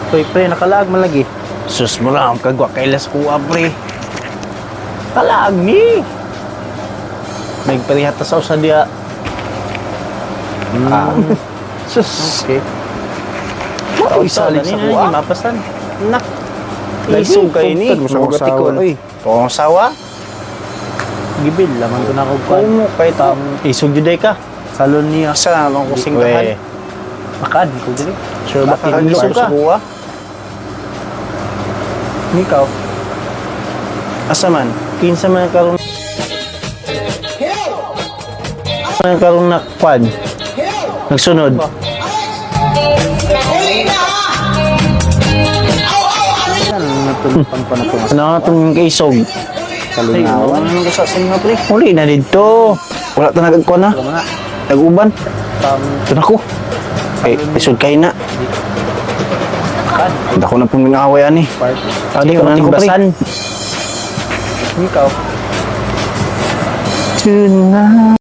Pre, pre, nakalaag man lagi. Sus mo lang, kagwa kailas kuha, pre. Kalaag ni. Nagparihat ta sa usa diya. Ah. Sus. Okay. Mao isalig sa kuha. Mapasan. Nak. Isog kay ni. Tugtog mo sa Mga usawa, tikon. oy. Tuong sawa. Gibil laman ko na kog kwan. Kumo kay ta. Isog juday ka. Salon niya. Asa na lang ko singkahan. Makaan ko dili. Sure ba Bakit kang isog ka? ka? Ikaw, Asa man? Kinsa man karon man karon nakpan? Nagsunod. Natulupan pa na itong Ano nga itong isog? kalingawan. Ano ko sa singa, pre? Uli na dito. Wala ta nagkuan na. Alam mo na. Nag-uban. Tam, Ito na ko. Ay, isod kayo na. kan, Dako na pong minaway ani. part. Adi ko na ko, pre. Ikaw, Tonight.